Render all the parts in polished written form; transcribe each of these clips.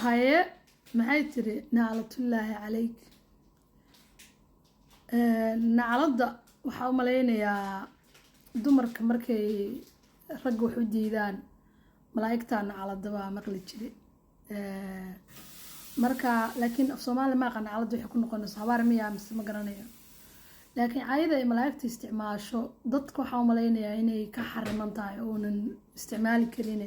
Haye, maxay tiri? Naclatullaahi calayk. Nacladda waxaa u malaynayaa dumarka markay ragga wax u diidaan, malaa'igtaa nacladda baa maqli jire. Marka laakiin af Soomaali ma aqaan nacladda waxay ku noqonayso. Habaar miyaa mise? Ma garanayo. Laakiin caayada ay malaa'igta isticmaasho, dadka waxaa u malaynayaa inay ka xariman tahay oonan isticmaali karin.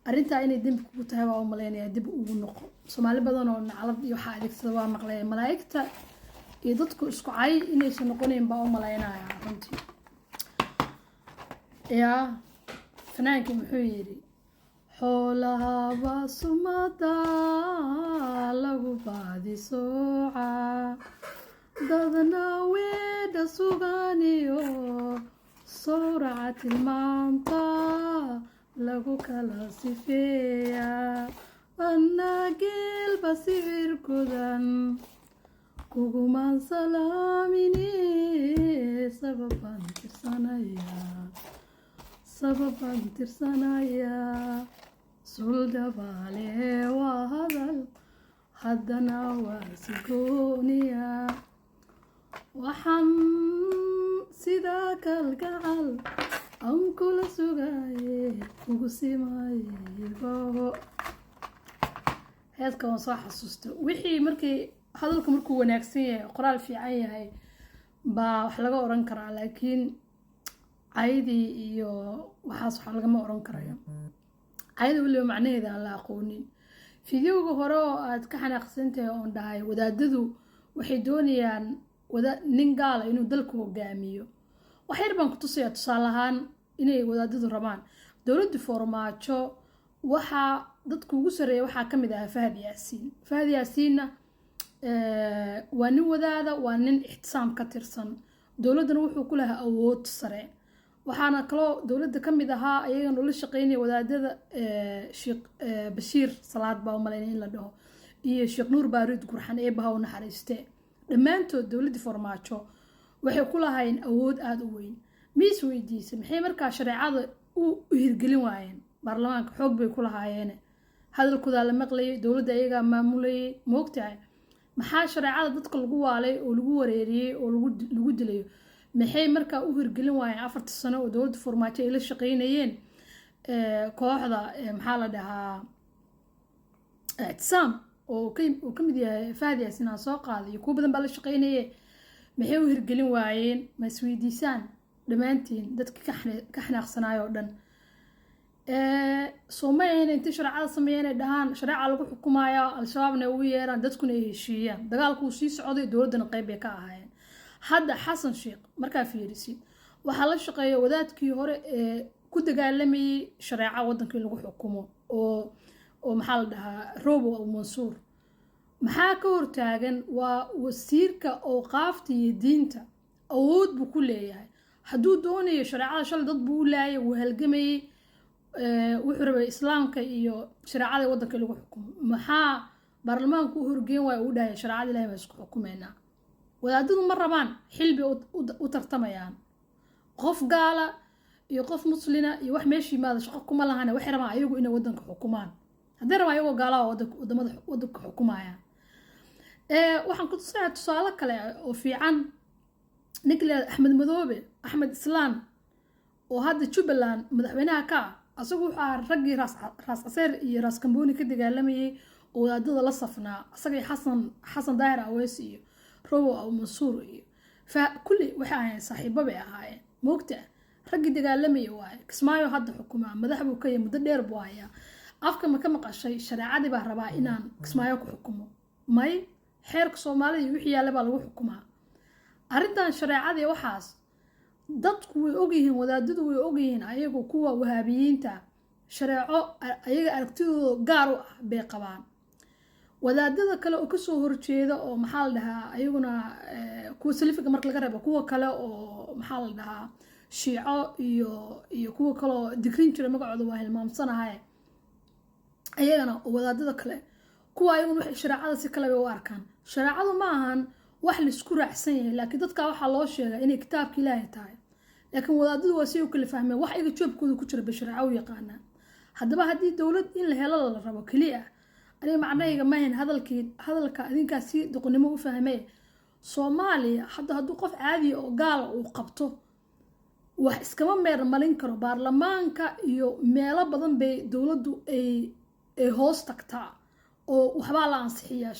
Arrintaa inay dembi kugu tahay waa u malaynayaa. Dib ugu noqo. Soomaali badan oo naclad iyo waxaa adeegsada waa maqlaya. Malaa'igta iyo dadku isku cay inaysan noqonayn baa u malaynayaa runtii. Yaa fanaankii muxuu yidhi? Xoolahaba sumada lagu baadi sooca, dadna weedha suganiyo sowraca tilmaanta lagu kala sifeeya. Anna geelba sibir godan kugumaan salaamine, sababaan tirsanayaa, sababaan tirsanayaa. Suldhabaale waa hadal, haddana waa sigooniya. Waxaan sidaa kalgacal aan kula sugaye, kugu simaye. Heeska waan soo xasuusta. Wixii markii hadalku markuu wanaagsan yahay, qoraal fiican yahay, baa wax laga oran karaa, laakiin caydii iyo waxaas wax lagama oran karayo. Cayda weliba macnaheeda aan la aqoonin. Videoga hore oo aad ka xanaaqsantahay oon dhahay wadaadadu waxay doonayaan wada nin gaala inuu dalka hogaamiyo, wax yar baan ku tusayaa tusaale ahaan inay wadaadadu rabaan dowladda Foormaajo. Waxaa dadka ugu sarreeya waxaa ka mid ahaa Fahad Yaasiin. Fahad Yaasiinna waa nin wadaada, waa nin Ixtisaam ka tirsan, dowladdana wuxuu ku lahaa awood sare. Waxaana kaloo dowladda ka mid ahaa ayagana ula shaqeynaya wadaadada Sheekh Bashiir Salaad baa umalaynaya in la dhaho iyo Sheekh Nuur Baaruud Gurxan, eebaha u naxariiste. Dhammaantood dowladdii Farmaajo waxay ku lahaayeen awood aada u weyn. Miis weydiisay maxay markaa shareecada u hirgelin waayeen? Baarlamaanka xoog bay ku lahaayeene, hadalkoodaa la maqlayay, dowladda ayagaa maamulayay. Moogtahay maxaa shareecada dadka lagu waalay oo lagu wareeriyey oo lagu dilayo? Maxay markaa u hirgelin waayeen 4-ta sano oo dowladda Farmaajo ay la shaqeynayeen kooxda, maxaa la dhahaa, Ictisaam oo uu ka mid yahay Fahad Yaasin aan soo qaaday iyo kuwo badan baa la shaqeynaye? Maxay u hirgelin waayeen? Ma isweydiisaan dhammaantiin dadka ka xanaaqsanaay oo dhan? Soo ma ahayn intay shareecada sameeyeen ay dhahaan shareeca lagu xukumaya, Al-Shabaabna ugu yeeraan, dadkuna ay heshiiyaan, dagaalku uu sii socday, dowladdana qeyb bay ka ahaayeen. Hadda Xasan Sheekh markaa fiirisid, waxaa la shaqeeya wadaadkii hore ee ku dagaalamayay shareeca waddankii lagu xukumo oo maxaa la dhahaa, Robo Abu Mansuur. Maxaa ka hortaagan? Waa wasiirka awqaafta iyo diinta, awood buu ku leeyahay. Hadduu doonayo shareecada, shalay dad buu u laayay, wuu halgamayey, wuxuu rabay islaamka iyo shareecada waddanka lagu xukumo. Maxaa baarlamaanku u horgeyn waaya uu dhahay shareecada Ilahay baan isku xukumeynaa? Wadaadadu ma rabaan, xilbi u tartamayaan. Qof gaala iyo qof muslina iyo wax meesha yimaada shaqo kuma lahane. Waxay rabaan ayagu inay waddanka xukumaan. Hadday rabaan ayagoo gaalaha wadamada waddanka xukumayaan. Waxaan ku tusayaa tusaale kale oo fiican. Ninka la Axmed Madoobe, Axmed Islaan, oo hadda Jubbaland madaxweynaha ka ah, asagu wuxuu ahaa raggii Raas Caseer iyo Raas Kambooni ka dagaalamayay oo wadaadada la safnaa. Asaga iyo Xasan Daahir Aweys iyo Robow Abu Mansuur iyo fa kulli waxay ahaayeen saaxiibo bay ahaayeen. Moogta raggii dagaalamaya waaye. Kismaayo hadda xukumaa, madax buu ka yahay, muddo dheer buu hayaa. Afka ma ka maqashay shareecadii baa rabaa inaan Kismaayo ku xukumo? May. Xeerka Soomaalida iyo wixii yaalla baa lagu xukumaa. Arrintan shareecadii waxaas dadku way ogyihiin, wadaadadu way ogyihiin. Ayagu kuwa Wahaabiyiinta shareeco ayaga aragtidooda gaar u ah bay qabaan. Wadaadada kale oo kasoo horjeeda oo, maxaa la dhahaa, ayaguna kuwa Salifiga marka laga reebo, kuwa kale oo, maxaa la dhahaa, Shiico iyo kuwa kale oo digrin jira, magacooda waa hilmaamsanahay, ayagana wadaadada kale kuwa ayaguna waxay shareecada si kale bay u arkaan. Shareecadu ma ahan wax laisku raacsan yahay, laakiin dadka waxaa loo sheegaa inay kitaabka Ilaahay tahay. Laakiin wadaadadu waa si u kala fahmeen. Wax iyaga joobkooda ku jira bay shareeco u yaqaanaan. Haddaba haddii dowlad in la helo la rabo keliya Aniga macnahayga mahayn hadalkii, hadalka adinkaa si doqonnimo u fahmay. Soomaaliya hadda hadduu qof caadiya oo gaala uu qabto, wax iskama meer marin karo. Baarlamaanka iyo meelo badan bay dowladdu ay hoos tagtaa oo waxbaa la ansixiyaa.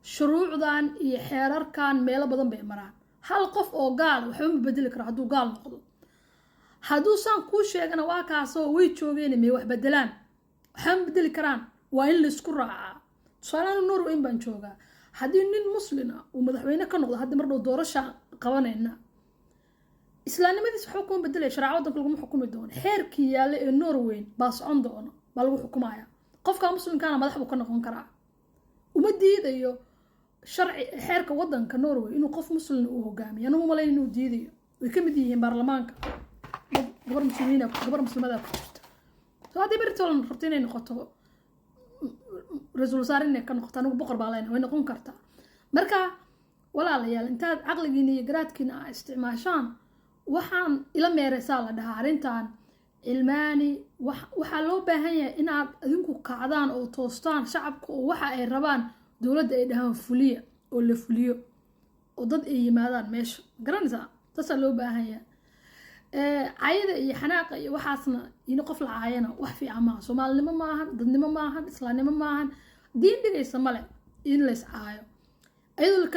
Shuruucdan iyo xeerarkan meelo badan bay maraan. Hal qof oo gaala waxba ma bedeli karo hadduu gaal noqdo. Hadduu saan kuu sheegana, waa kaasoo way joogeen, may wax bedelaan? Waxba ma bedeli karaan, waa in laysku raacaa. Tusaalahaan, Norway baan joogaa. Haddii nin muslina uu madaxweyne ka noqdo, hadda mar dhow doorasha qabanayna, islaamnimadiis waxba kuma bedelaya. Shareeca waddanka laguma xukumi doono. Xeerkii yaalla ee Norway baa socon doona, baa lagu xukumaya. Qofka muslimkaana madax buu ka noqon karaa. Uma diidayo sharci xeerka waddanka Norway inuu qof muslim uu hogaamiyo. Anugu malayn inuu diidayo. Way ka mid yihiin baarlamaanka, gabar muslimiina, gabar muslimada ku jirta. So haddii beritolan rabto inay noqoto ra-iisul wasaare, inay ka noqoto, anigu boqor baa leenahay, way noqon kartaa. Marka walaalayaal, intaad caqligiina iyo garaadkiina aa isticmaashaan, waxaan ila meereysaa la dhahaa arrintan cilmaani. Waxaa loo baahan yahay inaad adinku kacdaan oo toostaan shacabka, oo waxa ay rabaan dowladda ay dhahaan fuliya, oo la fuliyo, oo dad ay yimaadaan meesha. Garanaysaa, taasaa loo baahan yahay. Cayada iyo xanaaqa iyo waxaasna in qof la caayana wax fiican maaha. Soomaalinimo maahan, dadnimo maahan, islaamnimo maahan, diin dhigaysa male in lays caayo. Iyadoo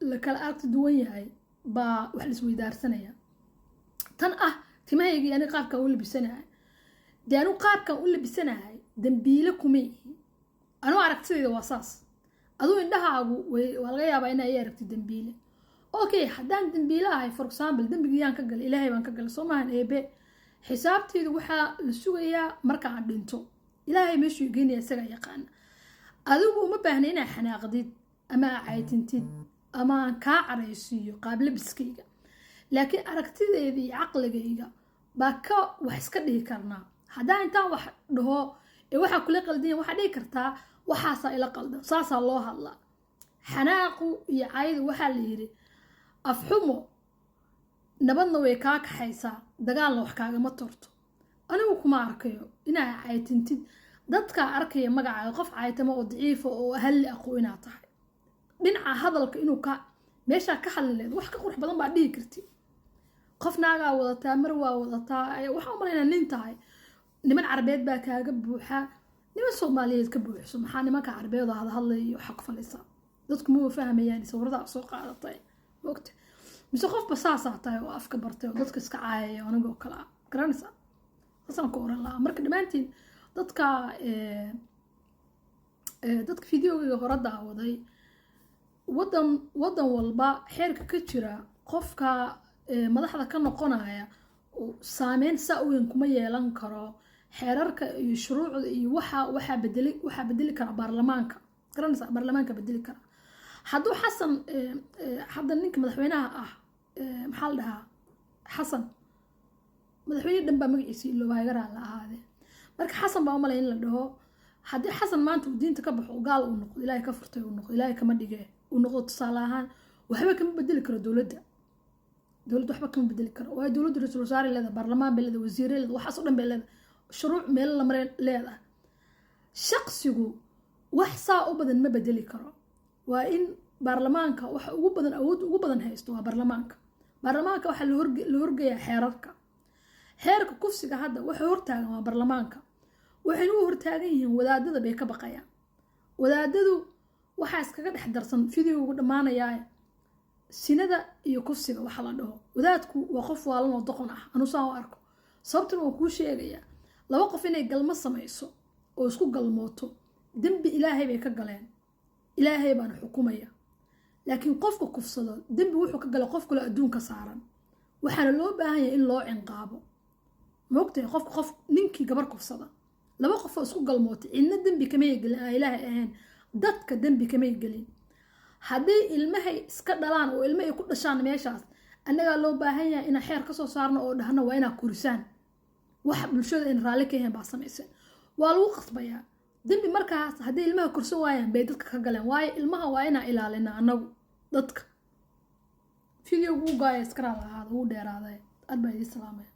la kala aragti duwan yahay baa wax la isweydaarsanaya. Tan ah timahaygii, aniga qaabkaan u labisanahay, dee anigu qaabkaan u labisanahay dambiile kuma ihi. Anigu aragtidayda waa saas. Aduu indhahaagu waa laga yaabaa inaa i aragti dambiile. Okay, haddaan dambiile ahay, for example, dembigiyaan ka galay? Ilaahay baan ka galay, soo maahan? Eebe xisaabteydu waxaa la sugayaa marka aan dhinto. Ilaahay meeshuu geynaya isagaa yaqaana. Adigu uma baahna inaa xanaaqdid ama aa caytintid ama aan kaa caraysiiyo qaablabiskayga, laakiin aragtideeda iyo caqligayga baa ka wax iska dhihi karnaa. Haddaan intaan wax dhaho ee waxaa kula qaldanya, waxaa dhihi kartaa waxaasaa ila qaldan, saasaa loo hadlaa. Xanaaqu iyo caydu, waxaa la yidhi, afxumo nabadna way kaa kaxaysaa, dagaalna wax kaagama tarto. Anigu kuma arkayo inaa caytintid. Dadkaa arkaya magacaaga qof caytama oo daciifa oo halli aqo inaad tahay. Dhinaca hadalka inuu ka meeshaa ka hadli leed, wax ka qurux badan baa dhihi karti. Qof naagaa wadataa, mar waa wadataa, waxaa umalaynaa nin tahay. Niman Carabeed baa kaaga buuxa, niman Soomaaliyeed ka buuxso. Maxaa nimanka Carabeed oo hadhadlaya iyo waxaa ku falaysaa? Dadku ma fahmayaan sawirada soo qaadatay, maogta? Mise qofba saasaa tahay oo afka bartay oo dadka iska caayaya anigoo kale ah? Garanaysaa, saasaan ku oran lahaa. Marka dhammaantiin dadka videogayga hore daawaday, wadan walba xeerka ka jira qofka madaxda ka noqonaya saameyn saa u weyn kuma yeelan karo. Xeerarka iyo shuruucda iyo waxa waxaa bedeli kara baarlamaanka. Garanaysaa, baarlamaanka bedeli kara. Hadduu Xasan hadda ninka madaxweynaha ah, maxaa la dhahaa, Xasan, madaxweyne dhan baa magaciisa ilooba, iga la ahaadee. Marka Xasan baa umalay in la dhaho. Haddii Xasan maanta uu diinta ka baxo, gaal uu noqdo, Ilaahay ka furtay uu noqdo, Ilaahay kama dhige, uu noqdo tusaale ahaan, waxba kama bedeli karo dowladda. Dowladda waxba kama bedeli karo, waayo dowladdu ra-iisul wasaare leedahay, baarlamaan bay leedahay, wasiire leedahay, waxaas oo dhan bay leedahay, shuruuc meelo la maray leedahay. Shaqsigu wax saa u badan ma bedeli karo. Waa in baarlamaanka waxa ugu badan, awoodda ugu badan haysto waa baarlamaanka. Baarlamaanka waxaa la horgeeyaa xeerarka. Xeerka kufsiga hadda waxa hortaagan waa baarlamaanka. Waxayna u hortaagan yihiin wadaadada bay ka baqayaan. Wadaadadu waxaa iskaga dhex darsan videogu dhammaanayaa sinada iyo kufsiga waxa la dhaho. Wadaadku waa qof waalan oo doqon ah, anuu saan u arko. Sababtuna waan kuu sheegayaa. Laba qof inay galmo samayso oo isku galmooto, dembi Ilaahay bay ka galeen, Ilaahay baana xukumaya. Laakiin qofka kufsado, dembi wuxuu ka galay qof kale adduunka saaran, waxaana loo baahan yahay in loo cinqaabo. Maogtahay, qofka qof ninkii gabar kufsada, laba qof oo isku galmootay, cidna dembi kamay gelin aan Ilaahay ahayn. Dadka dembi kamay gelin. Haddii ilmahay iska dhalaan oo ilmo ay ku dhashaan meeshaas, annagaa loo baahan yahay inaan xeer kasoo saarno oo dhahno waa inaa korisaan. Wax bulshada in raalli ka yahayn baa samayseen, waa lagu qasbayaa dembi. Markaas hadday ilmaha korsan waayaan bay dadka ka galeen, waayo ilmaha waa inaa ilaalina annagu dadka. Videogu u gaaya, iskaraa lahaada, wuu dheeraaday. Aad baa idiin salaamaya.